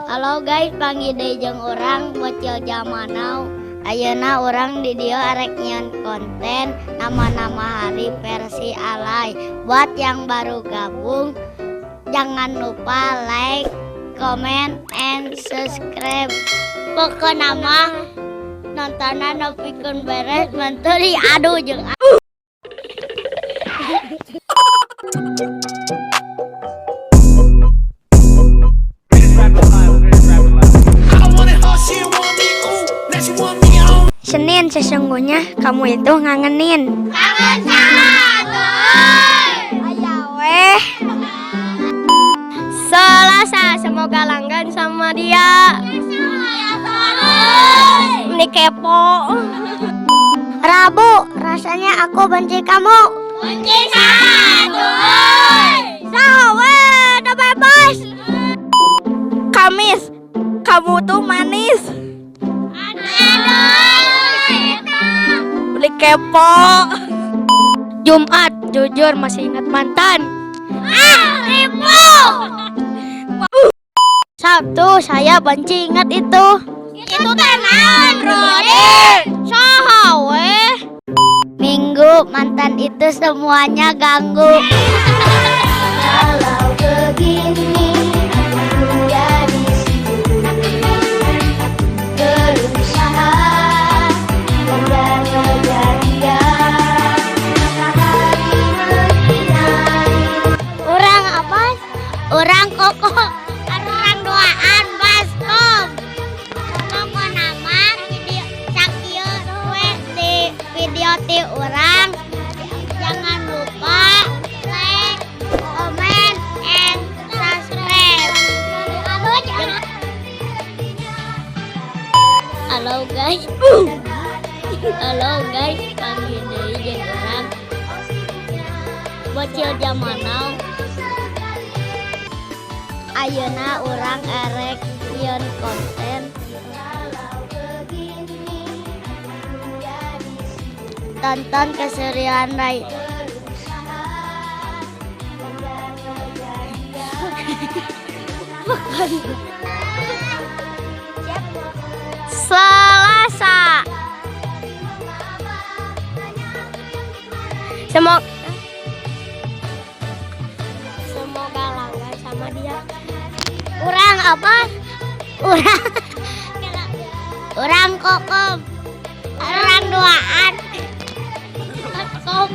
Halo guys, panggih deui jeung urang Bocil Zaman Now. Ayeuna urang di dieu arek nyieun konten nama-nama hari versi alay. Buat yang baru gabung, jangan lupa like, comment, and subscribe. Pokokna mah nontonan nepikeun beres menteri adu jeung. Senin, sesungguhnya kamu itu ngangenin. Kangen satu. Aya weh. Selasa, semoga langgan sama dia. Ini kepo. Rabu, rasanya aku benci kamu. Benci satu. Saha we, udah bebas. Kamis, kamu tuh manis. Beli kepo. Jumat, jujur masih ingat mantan. Ah, ribu. Sabtu, saya benci ingat itu. Itu teh naon, Brody? Saha weh. Minggu, mantan itu semuanya ganggu. Kalau begini aku jadi sibuk berusaha mengejar dia, matahari menyinari. Urang apa? Urang koko, urang duaan baskom. Pokokna mah video sakieu we di video ti urang. Jangan lupa like, comment, and subscribe. Halo guys. Halo guys, panggih deui jeung urang Bocil Zaman Now. Ayeuna urang erek nyieun konten Kalau begini aku jadi sibuk tonton keserian Rai. berusaha mengejar dia. Selasa. Semoga Semoga langgan sama dia. Urang apa? Urang Urang kokom. Urang duaan. Kom.